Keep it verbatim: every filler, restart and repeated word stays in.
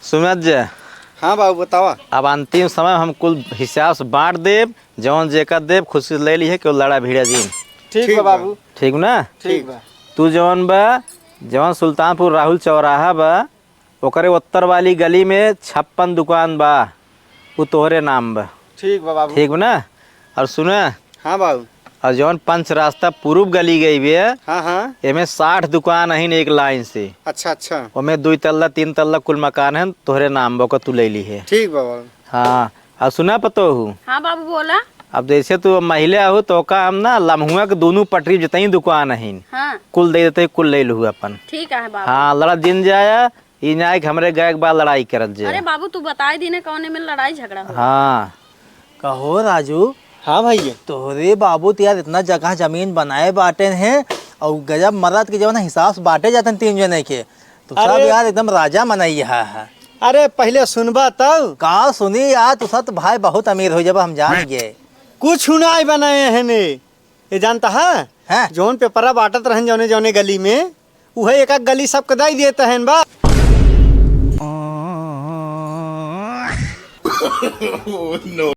सुमित जी। हाँ बाबू, बतावा। अब अंतिम समय हम कुल हिसाब से बाँट देब, जौन जेकर देब, खुशी से ले लिहे, केहू लड़ा भिड़ा जिन। ठीक बा बाबू। ठीक ना? ठीक बा। तू जौन बा, जौन सुल्तानपुर राहुल चौराहा बा, ओकरे उत्तर वाली गली में छप्पन दुकान बा, उ तोहरे नाम बा। ठीक बा बाबू। ठीक बा ना? और सुना, हाँ बाबू। और जौन पंच रास्ता पूरब गली गई बे, हाँ, हाँ। एमे साठ दुकान अहिन एक लाइन से। अच्छा, अच्छा। ओमे दुई तल्ला, तीन तल्ला कुल मकान है, तोहरे नाम बा, ओकर तू ले लिहे। ठीक बा बाबू। हाँ, और सुना पतोहू। हाँ बाबू, बोला। अब जैसे तू महिला हो, तो का हम ना लम्हुआ के दोनों पटरी जितनी दुकान अहिन, हाँ। कुल दे देते, कुल ले लहू अपन। ठीक है बाबू। हाँ, लड़ा जिन जाया, ई ना कि हमरे गाय के बाद लड़ाई करत जे। अरे बाबू, तू बताई दीने कौने में लड़ाई झगड़ा हो। हाँ। कहो राजू। हाँ भैया। तोहरे बाबू तो यार इतना जगह जमीन बनाए बाटे हैं और गजब मरद के जवन हिसाब से बाटे जाते हैं तीन जने के। तू सब अरे यार एकदम राजा मनई है। अरे पहले सुनबा तब। का सुनी यार, तू सब तो भाई बहुत अमीर हो जब हम जान गए। कुछ नहीं बनाए हैं ने। ये जानता है? हैं? जौन पेपरा बांटत रहन जौने जौने गली में, उहे एक एक गली सबके दई देत हैं बा।